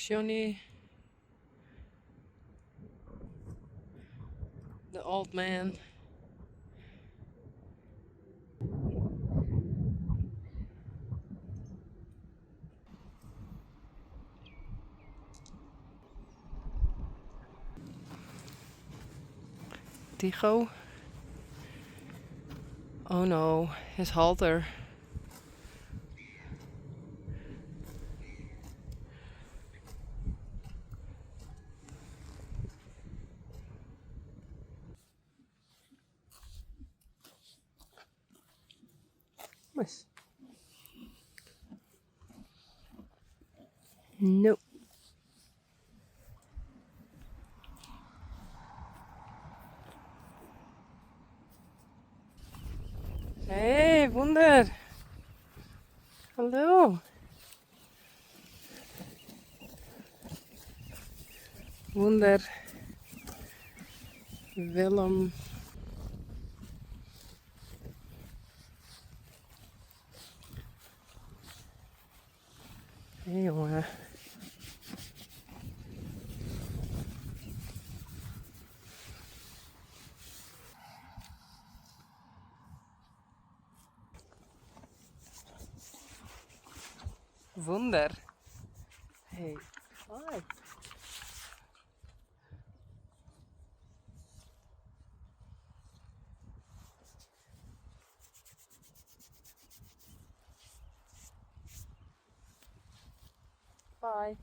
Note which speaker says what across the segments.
Speaker 1: Johnny. The old man. Tycho. Oh no, his halter. Kom ris. No. Hey, Wûnder. Hallo. Wûnder. Willem. Hey jonge. Wûnder. Hey. Hi. Bye.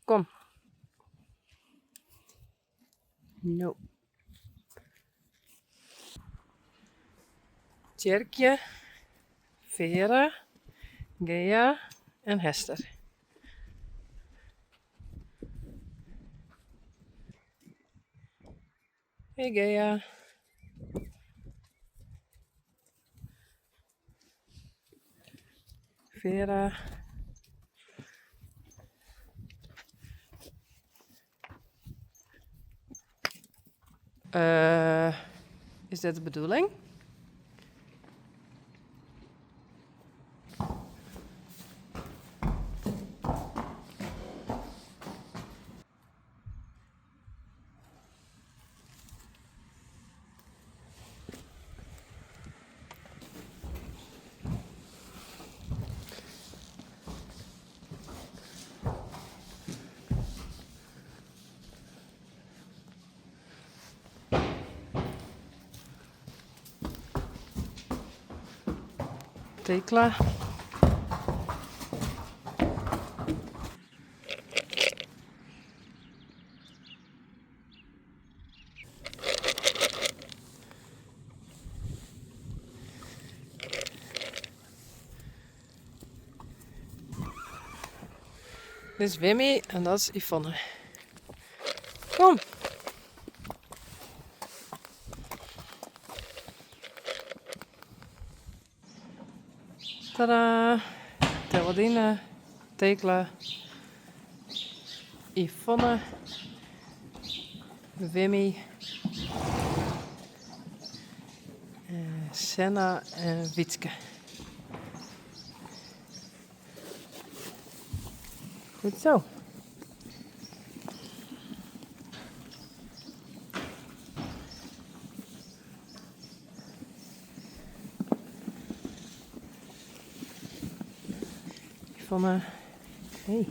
Speaker 1: Kom. No. Tjerkje, Vera, Gea en Hester. Hey Gea. Vera. Is dit de bedoeling? Thekla. Dit is Wimmy en dat is Yvonne. Kom. Tada! Terwaldine, Thekla, Yvonne, Wimmy, Senna en Wietske. Goed zo. Yvonne, hey.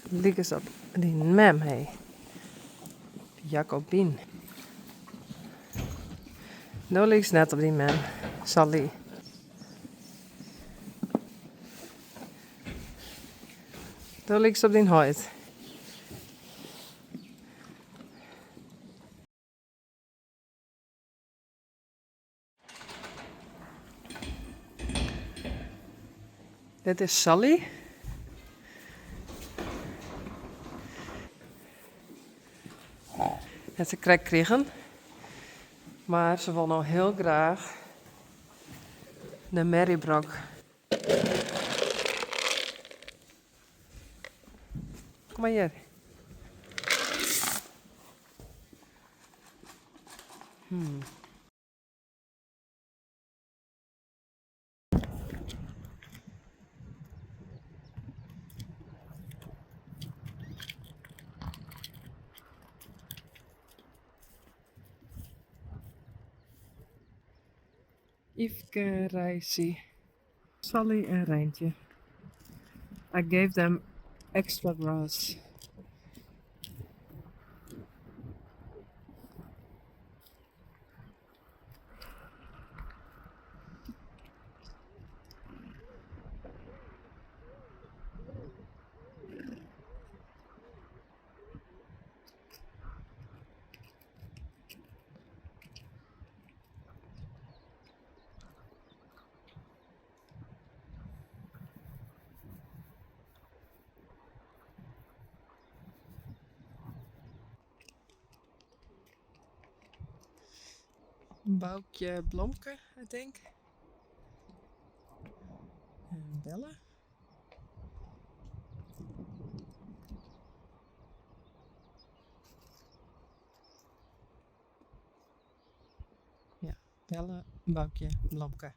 Speaker 1: Likest op dyn mem, hey. Jacobien. Do likest net op dyn mem, Sally. Do likest op dyn heit. Dit is Sally. Hat se krekt krigen. Mar se wol no hiel graach de merrybrok. Kom mar hjir. Hmm. Yfke, Reisi, Sally en Reintje. I gave them extra grass. Boukje Blomke, I think. En Belle. Ja, Belle, Boukje, Blomke.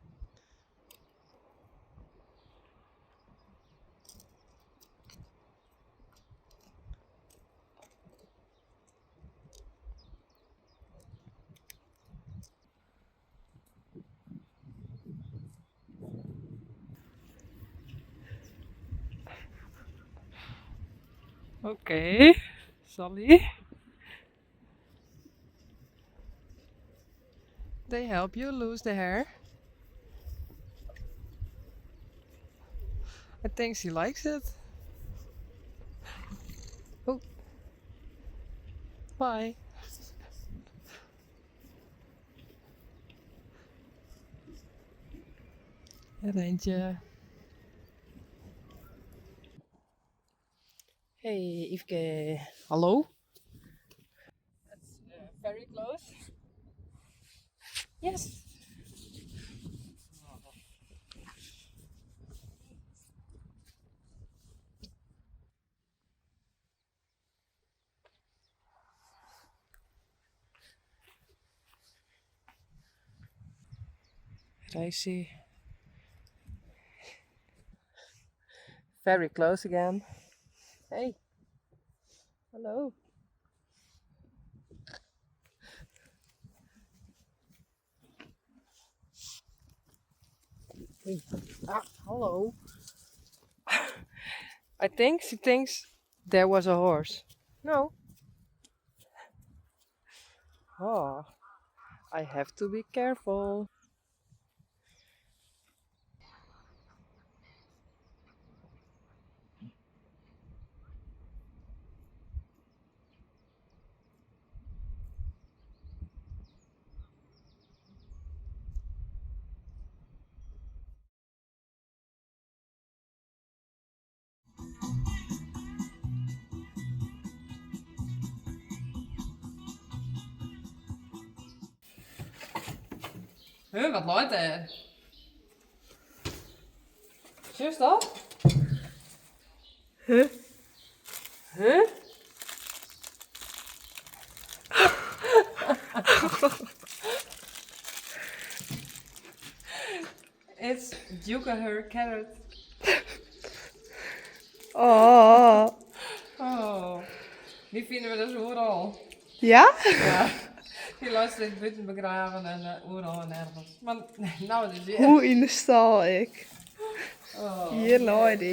Speaker 1: Oké, Sally. They help you lose the hair. I think she likes it. Oh. Bye. Reintje. Hey Yfke, hallo. That's very close. Yes. Reisi. Very close again. Hey. Hallo. Hey. Ah, hallo. I think she thinks there was a horse. No. Oh, I have to be careful. Huh, wat leit dêr? Sjochst dat?
Speaker 2: Huh?
Speaker 1: Huh? It's Duke her carrot.
Speaker 2: Oh.
Speaker 1: Oh. Dy fine we dus oeral.
Speaker 2: Ja?
Speaker 1: Ja. Dy leit steeds bûten begraven en oeral en ergens. Mar no dus hjir.
Speaker 2: Hoe yn de stal ek.
Speaker 1: Oh.
Speaker 2: Hjir lei dy.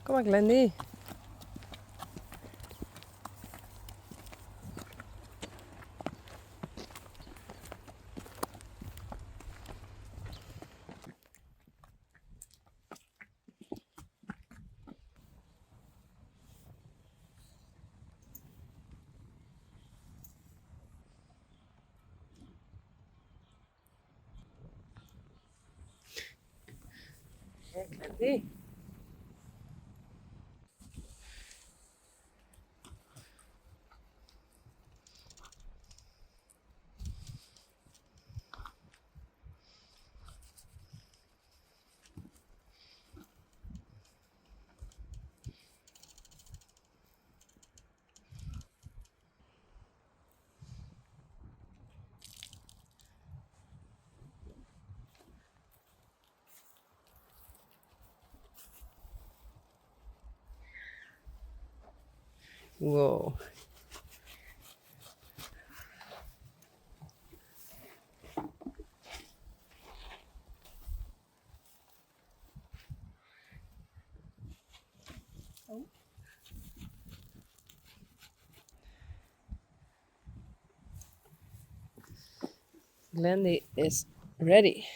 Speaker 1: Kom mar, Glendy. Glendy. Whoa.
Speaker 2: Oh.
Speaker 1: Glendy is ready.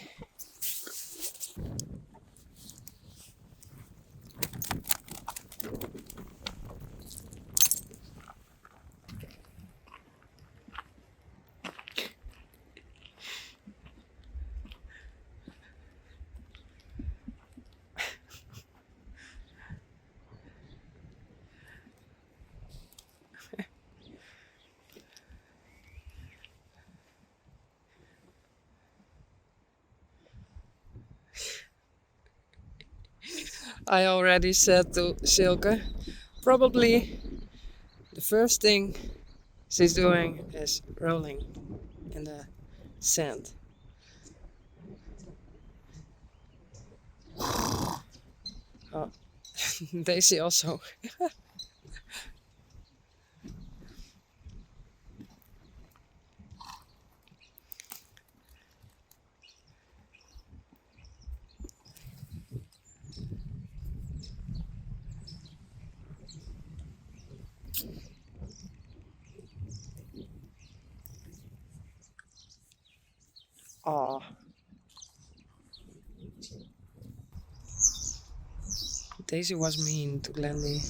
Speaker 1: I already said to Silke, probably the first thing she's doing is rolling in the sand. Oh, Daisy also. Aw. Daisy was mean to Glendy.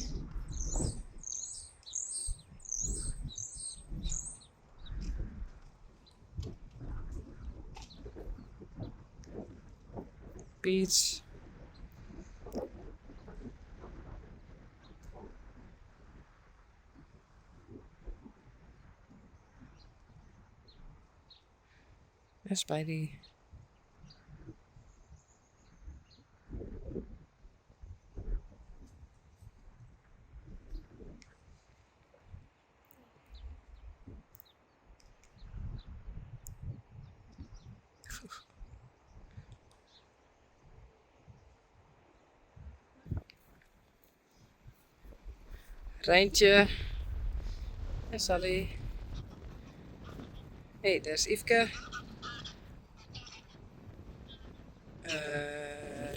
Speaker 1: Peach. En Spidey. Reintje en Sally. Hey, daar is Yfke.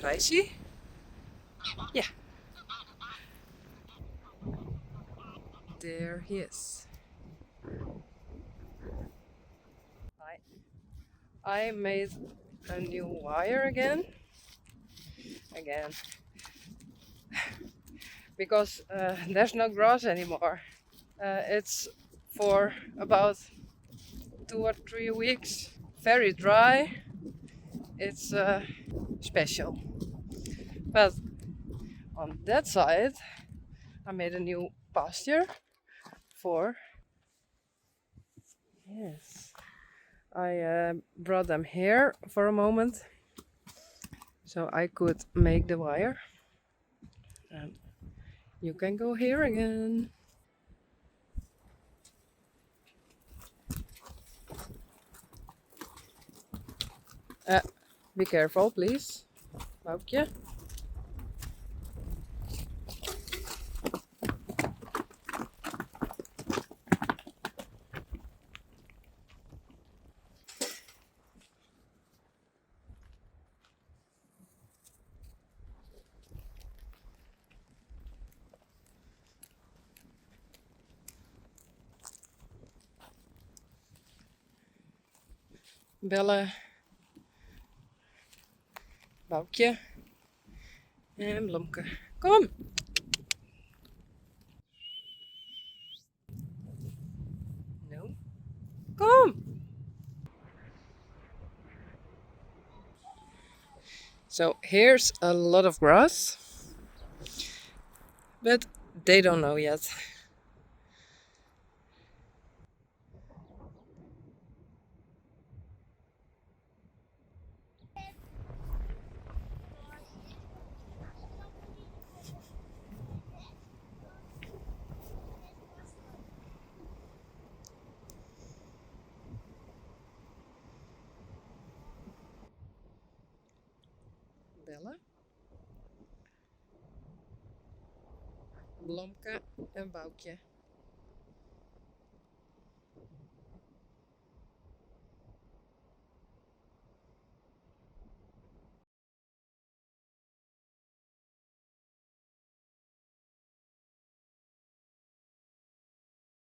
Speaker 1: Reisje? Ja. There he is. I made a new wire again. Again. Because there's no grass anymore. It's for about 2 or 3 weeks. Very dry. It's special. But on that side, I made a new pasture for. Yes. I brought them here for a moment so I could make the wire. And you can go here again. Be careful, please. Boukje. Belle, Boukje en Blomke. Kom! No. Kom! So here's a lot of grass, but they don't know yet. Belle, Blomke en Boukje.